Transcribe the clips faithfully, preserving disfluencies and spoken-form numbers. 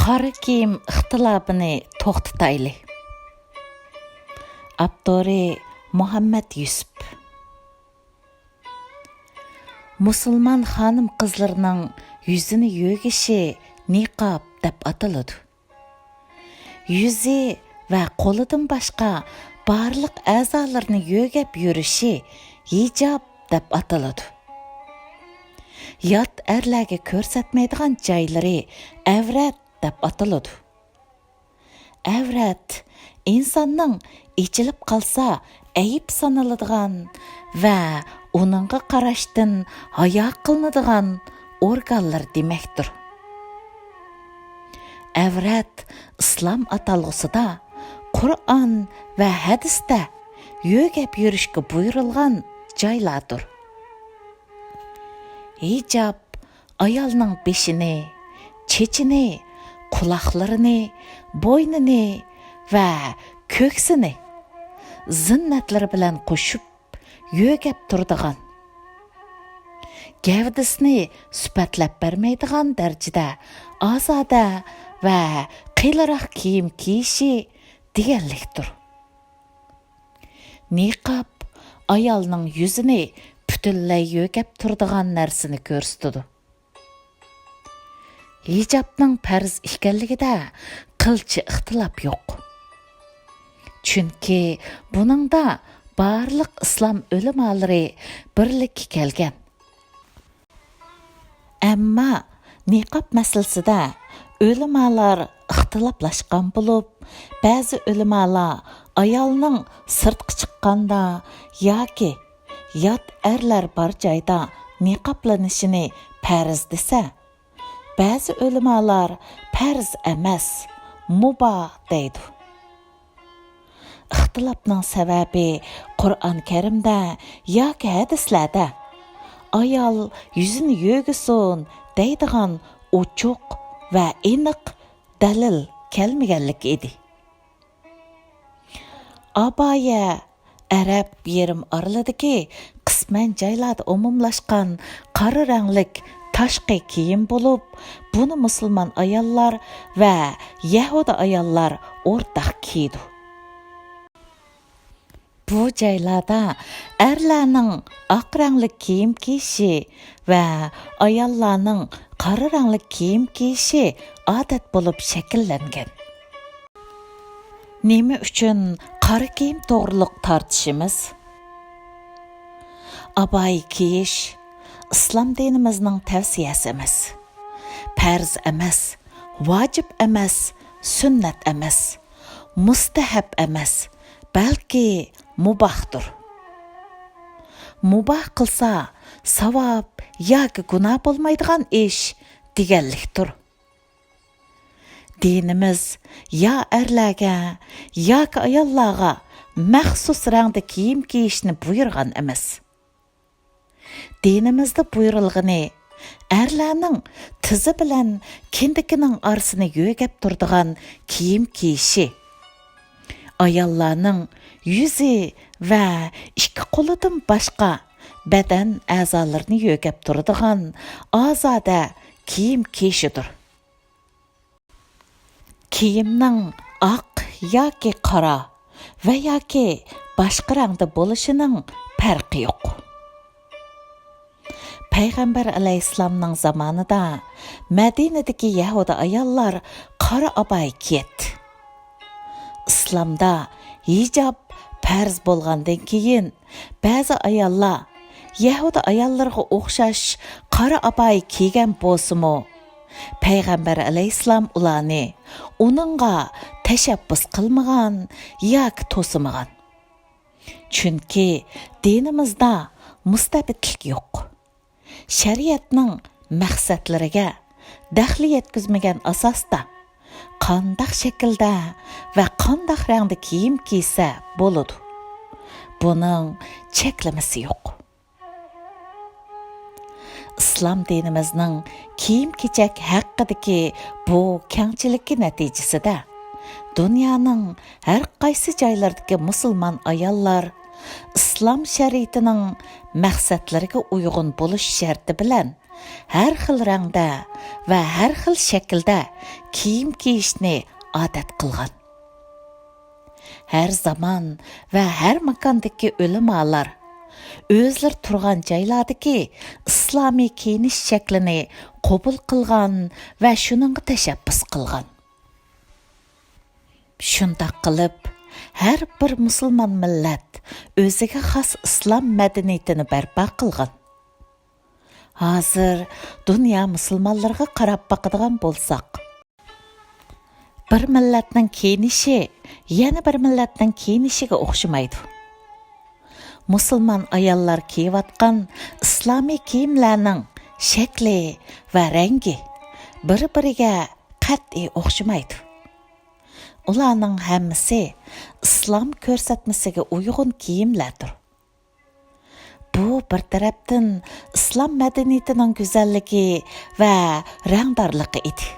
قارا كىيىم ئىختىلاپىنى توختىتايلى. ئاپتورى: مۇھەممەد يۈسۈپ. مۇسۇلمان خانىم-قىزلىرىنىڭ يۈزىنى يۆگىشى نىقاب دەپ ئاتىلىدۇ. يۈزى ۋە قولىدىن باشقا بارلىق ئەزالىرىنى يۆگەپ يۈرۈشى ھىجاب دەپ ئاتىلىدۇ. يات ئەرلەرگە كۆرسەتمەيدىغان جايلىرى ئەۋرەت دەپ ئاتىلىدۇ. ئەۋرەت ئىنساننىڭ ئېچىلىپ قالسا ئەيىب سانىلىدىغان ۋە ئۇنىڭغا قاراشتىن ھايا قىلىنىدىغان ئورگانلار دېمەكتۇر. ئەۋرەت ئىسلام ئاتالغۇسىدا، قۇرئان ۋە ھەدىستە يۆگەپ يۈرۈشكە بۇيرۇلغان جايلاردۇر. ھىجاب ئايالنىڭ بېشىنى، چېچىنى، قۇلاقلىرىنى، بوينىنى ۋە كۆكسىنى زىننەتلىرى بىلەن قوشۇپ يۆگەپ تۇرىدىغان، گەۋدىسىنى سۈپەتلەپ بەرمەيدىغان دەرىجىدە ئازادە ۋە قېلىراق كىيىم كىيىشى دېگەنلىكتۇر. نىقاب ئايالنىڭ يۈزىنى پۈتۈنلەي يۆگەپ تۇرىدىغان نەرسىنى كۆرسىتىدۇ. ھىجابنىڭ پەرز ئىكەنلىكىدە قىلچە ئىختىلاپ يوق. چۈنكى بۇنىڭدا بارلىق ئىسلام ئۆلىمالىرى بىرلىككە كەلگەن. ئەمما نىقاب مەسىلىسىدە ئۆلىمالار ئىختىلاپلاشقان بولۇپ، بەزى ئۆلىمالار ئايالنىڭ سىرتقا چىققاندا ياكى يات ئەرلەر بار جايدا نىقابلىنىشىنى پەرز دېسە، بەزى ئۆلىمالار پەرز ئەمەس، مۇباھ دەيدۇ. ئىختىلاپنىڭ سەۋەبى قۇرئان كەرىمدە ياكى ھەدىسلەردە «ئايال يۈزىنى يۆگىسۇن» دەيدىغان ئوچۇق ۋە ئېنىق دەلىل كەلمىگەنلىكى ئىدى. ئابايە ئەرەب يېرىم ئارىلىدىكى قىسمەن جايلاردا ئومۇملاشقان قارا رەڭلىك تاشقى كىيىم بولۇپ، بۇنى مۇسۇلمان ئاياللار ۋە يەھۇدىي ئاياللار ئورتاق كىيىدۇ. بۇ جايلاردا ئەرلەرنىڭ ئاق رەڭلىك كىيىم كىيىشى ۋە ئاياللارنىڭ قارا رەڭلىك كىيىم كىيىشى ئادەت بولۇپ شەكىللەنگەن. نېمە ئۈچۈن قارا كىيىم توغرۇلۇق تارتىشىمىز؟ ئابايە كىيىش ئىسلام دىنىمىزنىڭ تەۋسىيەسى ئەمەس، پەرز ئەمەس، ۋاجىپ ئەمەس، سۈننەت ئەمەس، مۇستەھەب ئەمەس، بەلكى مۇباھتۇر. مۇباھ قىلسا، ساۋاب ياكى گۇناھ بولمايدىغان ئىش دېگەنلىكتۇر. دىنىمىز يا ئەرلەرگە ياكى ئاياللارغا مەخسۇس رەڭدە كىيىم كىيىشنى بۇيرۇغان ئەمەس. دىنىمىزدا بۇيرۇلغىنى ئەرلەرنىڭ تىزى بىلەن كىندىكىنىڭ ئارىسىنى يۆگەپ تۇرىدىغان كىيىم كىيىشى، ئاياللارنىڭ يۈزى ۋە ئىككى قولىدىن باشقا بەدەن ئەزالىرىنى يۆگەپ تۇرىدىغان ئازادە كىيىم كىيىشىدۇر. كىيىمنىڭ ئاق ياكى قارا ۋە ياكى باشقا رەڭدە بولۇشىنىڭ پەرقى يوق. پەيغەمبەر ئەلەيھىسسالامنىڭ زامانىدا مەدىنىدىكى يەھۇدىي ئاياللار قارا ئابايە كىيەتتى. ئىسلامدا ھىجاب پەرز بولغاندىن كېيىن، بەزى ئاياللار يەھۇدىي ئاياللىرىغا ئوخشاش قارا ئابايە كىيگەن بولسىمۇ، پەيغەمبەر ئەلەيھىسسالام ئۇلارنى ئۇنىڭغا تەشەببۇس قىلمىغان ياكى توسىمىغان. چۈنكى دىنىمىزدا مۇستەبىتلىك يوق. شەرىئەتنىڭ مەقسەتلىرىگە دەخلى يەتكۈزمىگەن ئاساستا، قانداق شەكىلدە ۋە قانداق رەڭدە كىيىم كىيسە بولىدۇ. بۇنىڭ چەكلىمىسى يوق. ئىسلام دىنىمىزنىڭ كىيىم-كېچەك ھەققىدىكى بۇ كەڭچىلىكى نەتىجىسىدە، دۇنيانىڭ ھەر قايسى جايلىرىدىكى مۇسۇلمان ئاياللار ئىسلام شەرىئىتىنىڭ مەقسەتلىرىگە ئۇيغۇن بولۇش شەرتى بىلەن ھەر خىل رەڭدە ۋە ھەر خىل شەكىلدە كىيىم كىيىشنى ئادەت قىلغان. ھەر زامان ۋە ھەر ماكاندىكى ئۆلىمالار ئۆزلىرى تۇرغان جايلاردىكى ئىسلامىي كىيىنىش شەكلىنى قوبۇل قىلغان ۋە شۇنىڭغا تەشەببۇس قىلغان. شۇنداق قىلىپ، ھەر بىر مۇسۇلمان مىللەت ئۆزىگە خاس ئىسلام مەدەنىيىتىنى بەرپا قىلغان. ھازىر دۇنيا مۇسۇلمانلىرىغا قاراپ باقىدىغان بولساق، بىر مىللەتنىڭ كىيىنىشى يەنە بىر مىللەتنىڭ كىيىنىشىگە ئوخشىمايدۇ. مۇسۇلمان ئاياللار كىيىۋاتقان ئىسلامىي كىيىملەرنىڭ شەكلى ۋە رەڭگى بىر-بىرىگە قەتئىي ئوخشىمايدۇ. ئۇلارنىڭ ھەممىسى ئىسلام كۆرسەتمىسىگە ئۇيغۇن كىيىملەردۇر. بۇ بىر تەرەپتىن ئىسلام مەدەنىيىتىنىڭ گۈزەللىكى ۋە رەڭدارلىقى ئىدى.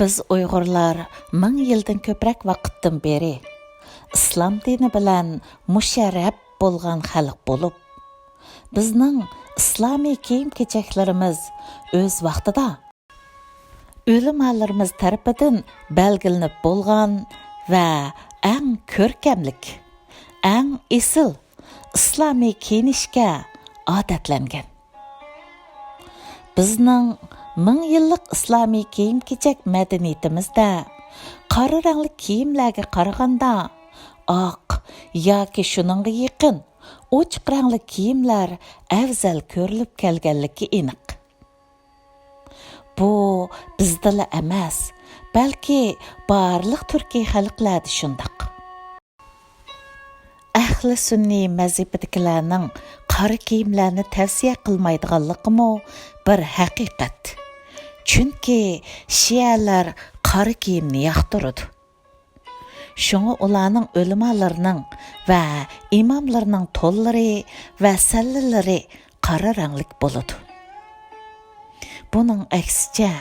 بىز ئۇيغۇرلار مىڭ يىلدىن كۆپرەك ۋاقىتتىن بېرى ئىسلام دىنى بىلەن مۇشەررەپ بولغان خەلق بولۇپ، بىزنىڭ ئىسلامىي كىيىم-كېچەكلىرىمىز ئۆز ۋاقتىدا ئۆلىمالىرىمىز تەرىپىدىن بەلگىلىنىپ بولغان ۋە ئەڭ كۆركەملىك، ئەڭ ئېسىل ئىسلامىي كىيىنىشكە ئادەتلەنگەن. بىزنىڭ مىڭ يىللىق ئىسلامىي كىيىم-كېچەك مەدەنىيىتىمىزدە قارا رەڭلىك كىيىملەرگە قارىغاندا، ئاق ياكى شۇنىڭغا يېقىن ئوچۇق رەڭلىك كىيىملەر ئەۋزەل كۆرۈلۈپ كەلگەنلىكى ئېنىق. بۇ بىزدىلا ئەمەس، بەلكى بارلىق تۈركىي خەلقلەردە شۇنداق. ئەھلى سۈننىي مەزھىپىدىكىلەرنىڭ قارا كىيىملەرنى تەۋسىيە قىلمايدىغانلىقىمۇ بىر ھەقىقەت. چۈنكى شىئەلەر قارا كىيىمنى ياقتۇرىدۇ. شۇڭا ئۇلارنىڭ ئۆلىمالىرىنىڭ ۋە ئىماملىرىنىڭ تونلىرى ۋە سەللىلىرى قارا رەڭلىك بولىدۇ. بۇنىڭ ئەكسىچە،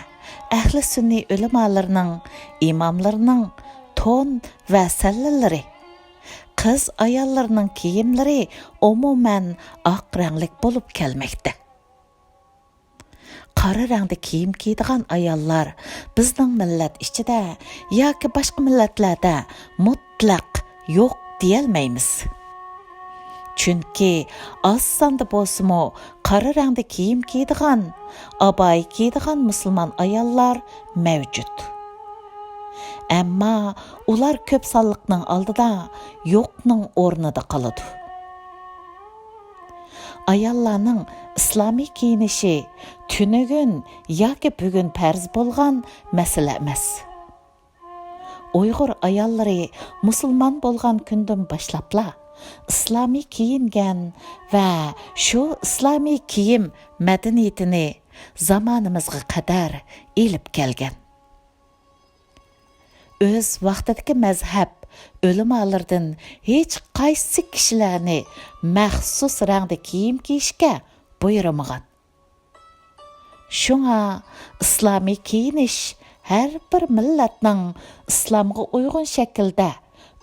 ئەھلى سۈننىي ئۆلىمالىرىنىڭ، ئىماملىرىنىڭ تون ۋە سەللىلىرى، قىز ئاياللىرىنىڭ كىيىملىرى ئومۇمەن ئاق رەڭلىك بولۇپ كەلمەكتە. قارا رەڭدە كىيىم كىيىدىغان ئاياللار بىزنىڭ مىللەت ئىچىدە ياكى باشقا مىللەتلەردە مۇتلەق يوق دېيەلمەيمىز. چۈنكى ئاز ساندا بولسىمۇ قارا رەڭدە كىيىم كىيىدىغان، ئابايە كىيىدىغان مۇسۇلمان ئاياللار مەۋجۇت. ئەمما ئۇلار كۆپ سانلىقنىڭ ئالدىدا يوقنىڭ ئورنىدا قالىدۇ. ئاياللارنىڭ ئىسلامىي كىيىنىشى تۈنۈگۈن ياكى بۈگۈن پەرز بولغان مەسىلە ئەمەس. ئۇيغۇر ئاياللىرى مۇسۇلمان بولغان كۈندىن باشلاپلا ئىسلامىي كىيىنگەن ۋە شۇ ئىسلامىي كىيىم مەدەنىيىتىنى زامانىمىزغا قەدەر ئېلىپ كەلگەن. ئۆز ۋاقتىدىكى مەزھەپ ئۆلىمالىرىدىن ھېچقايسى كىشىلەرنى مەخسۇس رەڭدە كىيىم كىيىشكە بۇيرۇمىغان. شۇڭا ئىسلامىي كىيىنىش ھەر بىر مىللەتنىڭ ئىسلامغا ئۇيغۇن شەكىلدە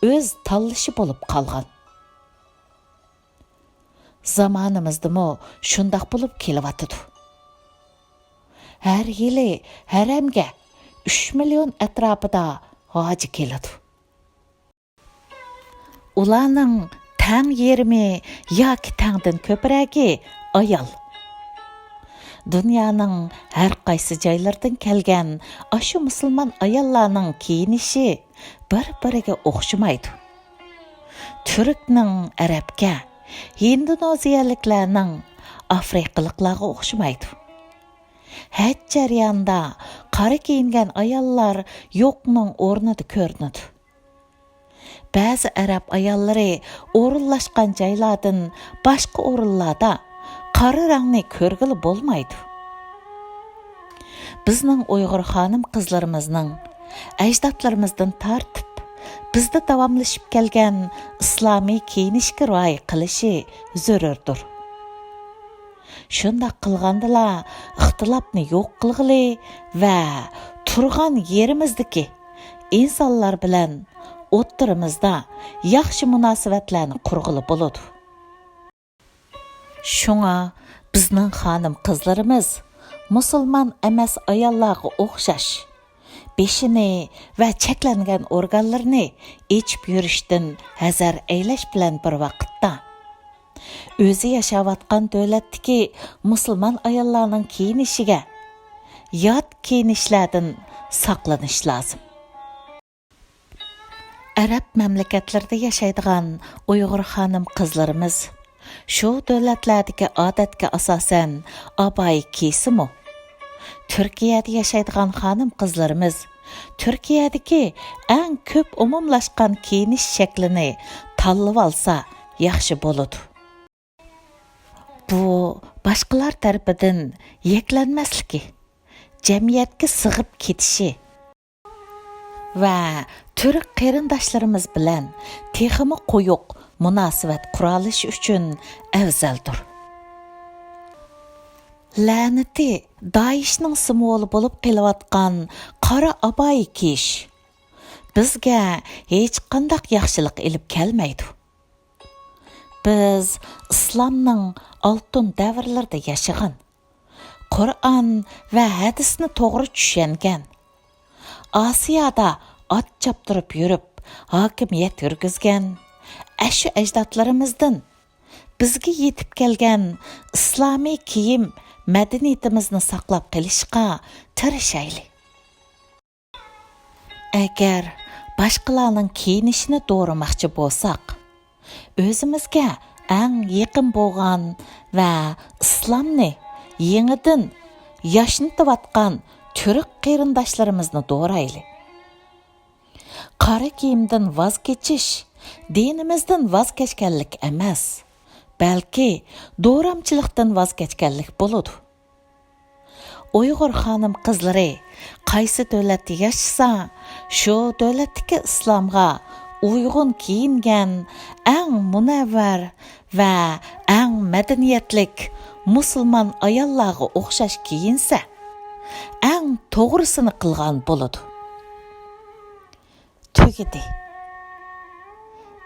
ئۆز تاللىشى بولۇپ قالغان. زامانىمىزدىمۇ شۇنداق بولۇپ كېلىۋاتىدۇ. ھەر يىلى ھەرەمگە ئۈچ مىليون ئەتراپىدا ھاجى كېلىدۇ. ئۇلارنىڭ تەڭ يېرىمى ياكى تەڭدىن كۆپرەكى ئايال. دۇنيانىڭ ھەر قايسى جايلىرىدىن كەلگەن ئاشۇ مۇسۇلمان ئاياللارنىڭ كىيىنىشى بىر-بىرىگە ئوخشىمايدۇ. تۈركنىڭ ئەرەبكە، ھىندونېزىيەلىكلەرنىڭ ئافرىقىلىقلارغا ئوخشىمايدۇ. ھەج جەريانىدا قارا كىيىنگەن ئاياللار يوقنىڭ ئورنىدا كۆرۈنىدۇ. بەزى ئەرەب ئاياللىرى ئورۇنلاشقان جايلاردىن باشقا ئورۇنلاردا قارا رەڭنى كۆرگىلى بولمايدۇ. بىزنىڭ ئۇيغۇر خانىم-قىزلىرىمىزنىڭ ئەجدادلىرىمىزدىن تارتىپ بىزدە داۋاملىشىپ كەلگەن ئىسلامىي كىيىنىشكە رىئايە قىلىشى زۆرۈردۇر. شۇنداق قىلغاندىلا ئىختىلاپنى يوق قىلغىلى ۋە تۇرغان يېرىمىزدىكى ئىنسانلار بىلەن ئوتتۇرىمىزدا ياخشى مۇناسىۋەتلەرنى قۇرغىلى بولىدۇ. شۇڭا بىزنىڭ خانىم-قىزلىرىمىز مۇسۇلمان ئەمەس ئاياللارغا ئوخشاش، بېشىنى ۋە چەكلەنگەن ئورگانلىرىنى ئېچىپ يۈرۈشتىن ھەزەر ئەيلەش بىلەن بىر ۋاقىتتا، ئۆزى ياشاۋاتقان دۆلەتتىكى مۇسۇلمان ئاياللارنىڭ كىيىنىشىگە يات كىيىنىشلەردىن ساقلىنىش لازىم. ئەرەب مەملىكەتلىرىدە ياشايدىغان ئۇيغۇر خانىم-قىزلىرىمىز شۇ دۆلەتلەردىكى ئادەتكە ئاساسەن ئابايە كىيسىمۇ، تۈركىيەدە ياشايدىغان خانىم-قىزلىرىمىز تۈركىيەدىكى ئەڭ كۆپ ئومۇملاشقان كىيىنىش شەكلىنى تاللىۋالسا ياخشى بولىدۇ. بۇ باشقىلار تەرىپىدىن يەكلەنمەسلىكى، جەمئىيەتكە سىغىپ كېتىشى ۋە تۈرك قېرىنداشلىرىمىز بىلەن تېخىمۇ قويۇق مۇناسىۋەت قۇرالىشى ئۈچۈن ئەۋزەلدۇر. لەنىتى دائىشنىڭ سىمۋولى بولۇپ قېلىۋاتقان قارا ئابايە كىيىش بىزگە ھېچقانداق ياخشىلىق ئېلىپ كەلمەيدۇ. بىز ئىسلامنىڭ ئالتۇن دەۋرلىرىدە ياشىغان، قۇرئان ۋە ھەدىسنى توغرا چۈشەنگەن، ئاسىيادا ئات چاپتۇرۇپ يۈرۈپ ھاكىمىيەت يۈرگۈزگەن ئەشۇ ئەجدادلىرىمىزدىن بىزگە يېتىپ كەلگەن ئىسلامىي كىيىم مەدەنىيىتىمىزنى ساقلاپ قېلىشقا تىرىشايلى. ئەگەر باشقىلارنىڭ كىيىنىشىنى دورىماقچى بولساق، ئۆزىمىزگە ئەڭ يېقىن بولغان ۋە ئىسلامنى يېڭىدىن ياشنىتىۋاتقان تۈرك قېرىنداشلىرىمىزنى دورايلى. قارا كىيىمدىن ۋاز كېچىش دىنىمىزدىن ۋاز كەچكەنلىك ئەمەس، بەلكى دورامچىلىقتىن ۋاز كەچكەنلىك بولىدۇ. ئۇيغۇر خانىم-قىزلىرى قايسى دۆلەتتە ياشىسا، شۇ دۆلەتتىكى ئىسلامغا ئۇيغۇن كىيىنگەن ئەڭ مۇنەۋۋەر ۋە ئەڭ مەدەنىيەتلىك مۇسۇلمان ئاياللارغا ئوخشاش كىيىنسە، ئەڭ توغرىسىنى قىلغان بولىدۇ. تۈگىدى.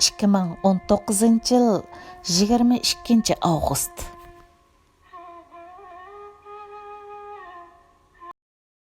ئىككى مىڭ ئون توققۇزىنچى يىل يىگىرمە ئىككىنچى ئاۋغۇست.